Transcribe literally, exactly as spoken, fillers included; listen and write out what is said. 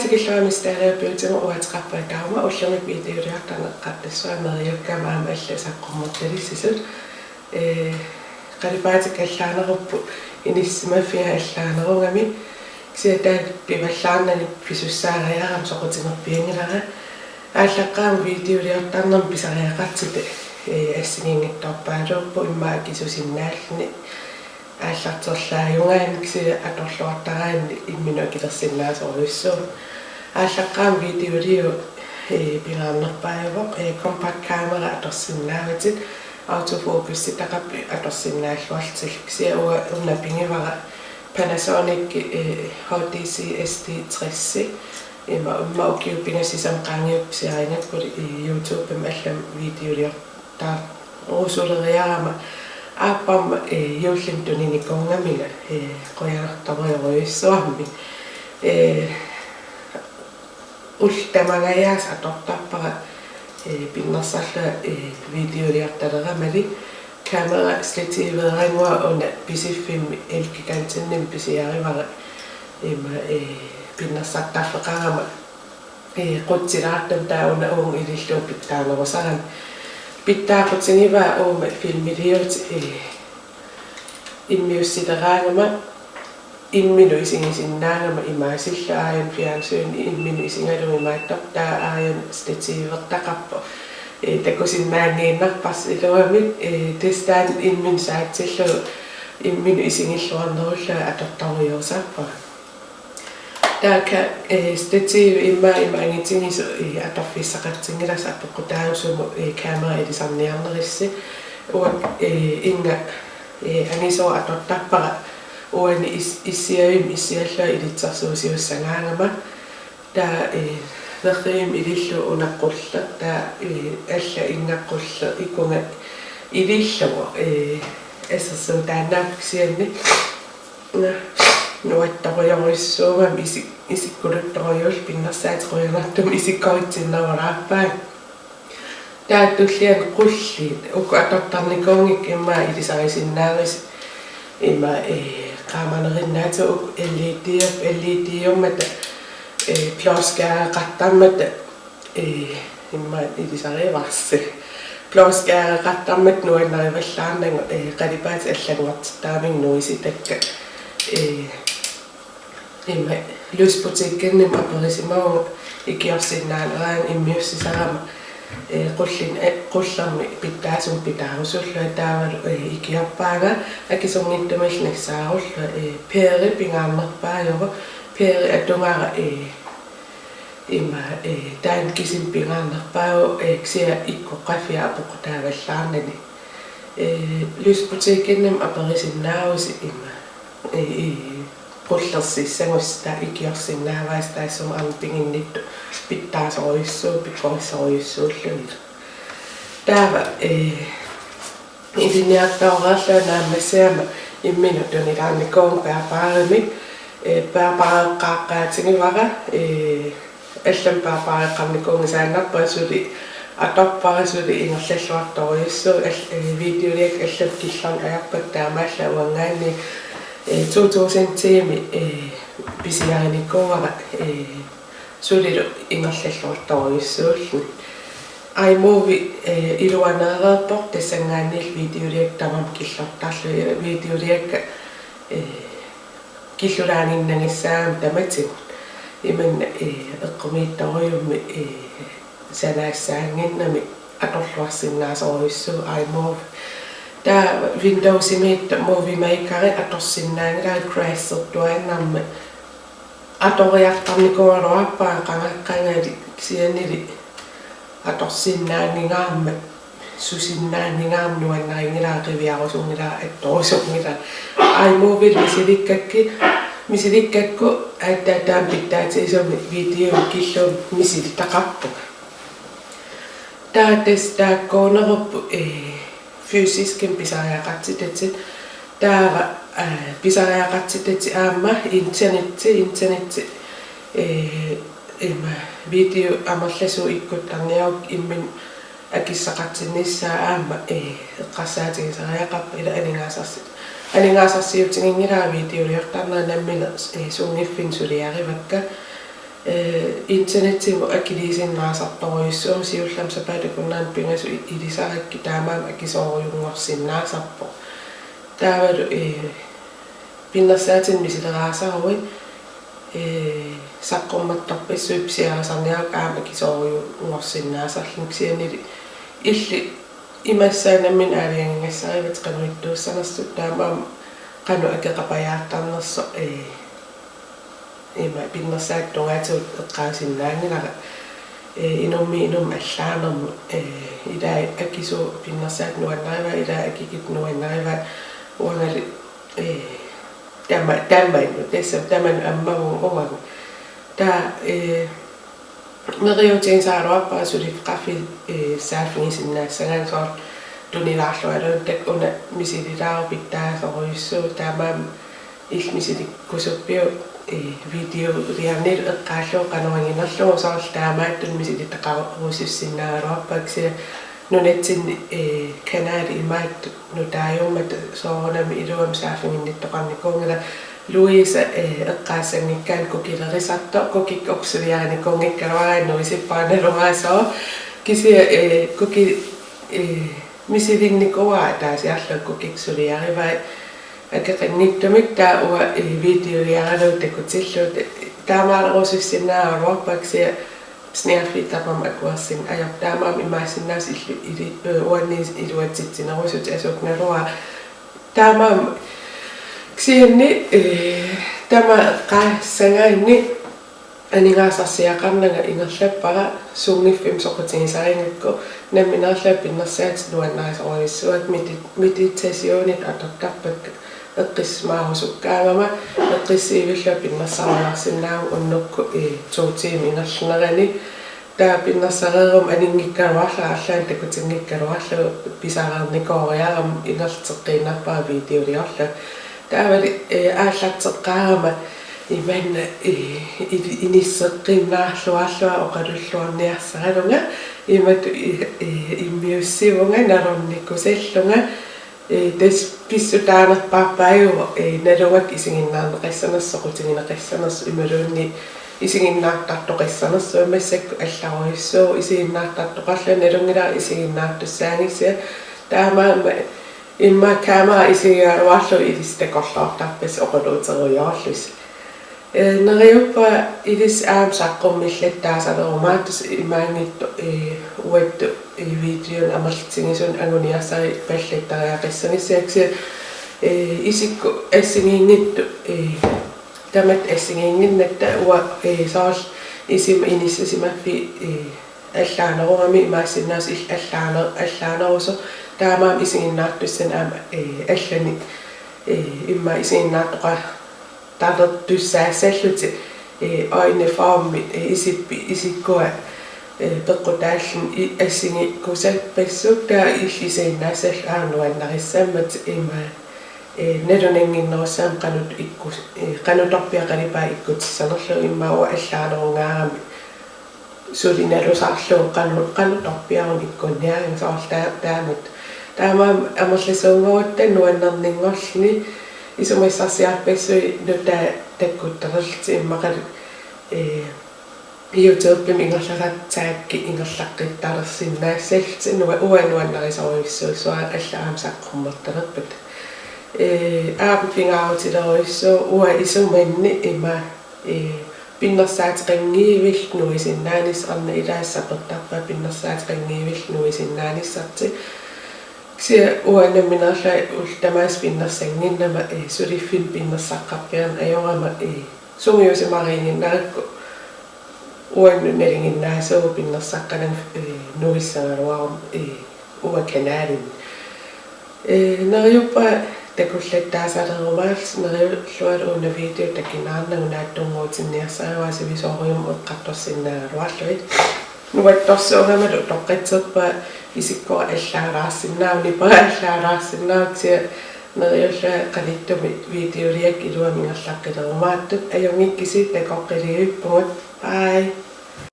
Tikilluaritsi Mister Beautymut, uateqarpunga Tauma, ullumi videoliortarneq eqqartussavara, meriukkama aamma allat saqqummertalissasut. Ee, qalipaatikka allaanerupput, inissisimaffiga allaanerugami. Kisianni taanna pivallaarnani pisussaariarama soqutigerpianngilara. Aallaqqaammut videoliortarnermi pisariaqartitut, ee, assigiinngitsorpaaluupput immaqa akisusinnaalluni. Aallarterlaajugaanni kisianni atorluartaraanni imminut akilersinnaasorujussuuvoq. Aallaqqaammut videoliu, ee, pingaarnerpaajuvoq, ee, compact kamera atorsinnaavatit, autofokusitaqarpoq atorsinnaalluarlutillu. Kisianni uanga una pigivara Panasonic, ee, H D C S D tres. Ima, immaqa ukiut pingasut sisamat qaangiupput pisiarigakkuli, ee, YouTubemi allami videolior- -tarusuleriarama aappama, ee, juullimi tuninikuugaminga, ee, qujanartorujorujussuarmik. Ee, ullut tamangajaasa atortarpara, ee, pinnersarlunga, ee, videoliortaleramali. Kamera stativeerannguara una Pisiffimmi Elgigantenimi pisiarivara. Ima, ee, pinnersartarfeqarama, ee, qutsilaartumik taava una uunga ilillugu pitsaanerusarami. Pitsaaqutigivaa uuma filmiliuutit, ee, immiussileraangama, imminut isigisinnaagama, imaasillunga aajuna fjernsyni imminut isigalugu imaattoq taava aajuna stativertaqarpoq. Ee, takusinnaanngiinnarparsi iluamik, ee, tassa taanna imminut saatsillugu imminut isigilluarnerullunga atortorujuusarpara. Taava, ee, stativi immaqa ima angitigisut, ee, atorfissaqattanngilarsi apeqqutaavoq sumut, ee, kamera ilisarniarnerissi. Uanga, ee, inga, ee, angisooq atortarpara uani is-, issiavimmi issiallunga ilitsersuusiussagaangama. Taava, ee, nerrivimmi ilillugu una qulleq, taava, ee, allat inga qulleq ikunga ilillugu, ee, assersuutaannaapput kisianni. Nuattorujorujussuugami isik-, isikkuluttorujussuulluni pinnersaatit qujanartumik isikkoritsinnerulaarpaat. Taava tulliani qulliit uku atortarnikuunngikka immaqa ilisarisinnaavasi ima, ee, qaamanerinnaatsut uku L E D-, L E D-ummata, ee, blåskæreqartarmata, ee, immaqa ilisarivarsi. Blåskæreqartarmata nuannarivallaarnagu, ee, qalipaatit allanngortittaramigit nuisitakka. Ee, ima Lysbutikkinimi aperisimavunga ikiorsinnaaneraangat immiussisarama, ee, qullin-, ee, qullermik pitsaasumik pitaarusullunga taavalu, ee, ikiorpaanga akisunngitsumillu nassaarullunga, ee, pære pingaarnerpaajuvoq, pære atugara, ee, ima, ee, taanna kisimi pingaarnerpaavoq, ee, kisianni ikkoqqaffia apeqqutaavallaarnani. Ee, Lysbutikkinimi aperisinnaavasi ima, ee, ee, qullersissagussi taava ikiorsinnaavasi taassuma aamma piginnittut pitsaasorujussuuvoq, pikkorissorujussuullunilu. Taava, ee, ilinniartoreerlunga naammassivara imminut tunilaarnikuuvunga bærbarimik, ee, bærbareqqaaqqaatigivara, ee, allamik bærbareqqarnikuunngisaannarpara suli atorpara suli ingerlalluartorujussuuvoq, al-, ee, videoliakka allamik killorneq ajorpakka taamaallaat uanngaanniit, ee, to tusind ti-mi, ee, pisiarinikuuara, ee, sulilu ingerlalluartorujussuulluni. iMovie, ee, iluaneereerpoq tassanngaanniillu videoliakka tamarmik killortarlugit, videoliakka, ee, killulaaginnagissaagamik tamatigut. Imanna, ee, eqqumiitsorujussuarmik, ee, sanaassaannginnami atorluarsinnaasorujussuuvoq iMovie. Taava Windowsimiittoq Movie Maker atorsinnaanngilara, crashertuaannarmat atoriartarnikuugaluarpara qanga-, qangali kisiannili atorsinnaanngingaarmat, susinnaanngingaarmat nuannarinngilara, qiviarusunngilara, attorusunngilara. iMovie misilikkakku, misilikkakku aatsaat taama pitsaatigisumik video killumut misilittaqarpunga. Taava tassa taakkuunerupput, ee, fysiskimik pisariaqartitatit. Taava, ee, pisariaqartitatit aamma internetti, internetti, ee, ima video amerlasuut ikkuttarniaruk imminut akissaqartinnissaa aamma, ee, eqqarsaatigisariaqarpara, ila aningaasarsi-, aningaasarsiutiginngilara videoliortarnera nammineq, ee, suunngiffinni suliarivakka. Ee, Internetsimut akiliisinnaasartorujussuuvoq, siullermik sapaatip akunnerani pingasut i-, ilisarakkit, taamaammat akisoorujunngorsinnaasarpoq. Taavalu, ee, pinnersaatinik misileraasarui, ee, saqqummertarpassuit pisiarisarniaruk aamma akisoorujunngorsinnaasarluni, kisiannili illit imassaat nammineq aalajangigassarivatit qanoq ittuussanersut, taamaammat qanoq akeqapajaartarnersoq, ee, ima pinnersaatit tungaatigut eqqaasinnaanngilara, ee, inummiit inummut allaanermut, ee, ilaat akisuut pinnersaatit nuannarivaat, ilaat akikittut nuannarivaat, uangali, ee, tama-, tamanut, tassa tamanut ammavunga uanga. Taava, ee, neriuutigisaraluarpara suliffeqarfiit, ee, saaffigisinnaassagaanni, soorlu tunilaarlualuunniit taakku una misililaaruk pitsaasorujussuuvoq, taamaammat illit misilikkusuppiuk, ee, videoliarnilu eqqaallugu qanoq iginerlugu, soorlu taamaattunik misilitaqarusussinnaagaluarpara, kisianni nunatsinni, ee, kanalit imaattut nutaajummat soorunami iluamik saaffiginnittoqarnikuunngilaq. Louise, ee, eqqaassanngikkaanni kukilerisartoq, kukikka uku suliarinikuunngikkaluaraanni nuisippara nalugaasooq. Kisianni, ee, kuki-, ee, misilinnikuuara ataasiarlugu kukikka suliarivaat akeqanngitsumik, taava uanga, ee, videoliaralugu takutillugu ta-, taamaalerusussinnaagaluarpara, kisianni pisiniarfiit tamarmik akuersinneq ajorput, taamaammat imaassinnaavoq illu-, ili-, ee, uanniit iluatsitsinerusutit, asukigaluarpara. Taamaammat kisianni, ee, tamaat eqqaassagaanni aningaasarsiaqarnanga ingerlappara, sunngiffimmi soqutigisarigakku nammineerlunga pinnersaatit nuannarisorujussuuakka, medi-, meditationit atortarpakka eqqissimaarusukkaangama, eqqissiivillunga pinnersaarujoorsinnaagama unnukkut, ee, to tiimit ingerlanerani. Taava pinnersareeruma aninngikkaluarlunga, arlaannik takutinngikkaluarlugu, pisareernikooriarama ingerlateqqiinnarpara videoliorlunga. Taavali, ee, aallarteqqaarama imanna, ee, ili-, inisseqqinnaarluarlunga oqalulluarniarsaralunga, imatut i-, ee, immiussivunga nalornikusallunga, ee, tassa pissutaanerpaarpaajuvoq, ee, naluara isiginnaarneqassanersoq, soqutigineqassanersoq imaluunniit isiginnaartartoqassanersoq, massakkut allarujussuuvoq isiginnaartartoqarlunga, nalunngilara isiginnaartussaagussi. Taamaammat immaqa kamera isigigaluarlugu ilissi takorloortarpassi oqaluuterujoorlusi. Ee, neriuppunga ilissi aamma saqqummillattaasalerumaartusi imaanngitsoq, ee, uattut, ee, videonik amerlatigisunik anguniarsaripallattariaqassagissi, kisianni, ee, isikkut assigiinngitsut, ee, tamatta assigiinnginnatta uanga, ee, soorlu isima inissisimaffii, ee, allaanerugami, imaassinnaavoq illit allaane-, allaanerusoq, taamaammat isiginnaartussanik aamma, ee, allanik, ee, immaqa isiginnaartoqa- tartussaassallutit, ee, øjenformi, ee, isippi isikkua, ee, peqqutaalluni i-, assigiikkusappassuk, taava illit isiginnaassallutit aamma nuannarissammatit, ima, ee, nalunannginnerussammat qanoq ikku-, ee, qanoq torpiaq qalipaat ikkutissanerlugu, immaqa uanga allaanerungaarami suli nalusarlugu qanoq, qanoq torpiaruni ikkunniarlunga, soorlu taa-, taamatut. Taamaammat amerlasuunngorutta nuannerninngorluni, isumassarsiarpassuit nutaat takkuttalerlutit, immaqalu, ee, YouTubemi ingerlasartut taggi ingerlaqqittalersinnaassallutit, nua-, uanga nuannarisorujussuussuara, allat aamma saqqummertalerpata. Ee, aamma pingaarutilerujussuuvoq uanga isumanni ima, ee, pinnersaateqanngivillugu nuisinnaanissaq, arnat ilaasa sapertarpaat pinnersaateqanngivillugu nuisinnaanissartik. Kisianni uanga nammineerlunga ullut tamaasa pinnersannginnama, ee, suliffinni pinnersaqqarpiarneq ajorama, ee, sungiusimariiginnarakku uannut nalinginnaasuuvoq pinnersaqqananga, ee, nuissagaluaruma, ee, uanga kanalimi. Ee, neriuppunga takullattaasalerumaarlusi, neriullualu una video takinaarnagu naatsunnguutinniarsarivaanga, sivisoorujummik eqqartorsinnaagaluarlugit. Nuattorsuugamalu utoqqatserpunga, isikkora allaalaarsinnaavoq, nipera allaalaarsinnaavoq, kisianni neriullunga qanittumi videoliakka iluamik ingerlaqqilerumaartut, ajunngikkisi, takoqqilivippugut. Bye.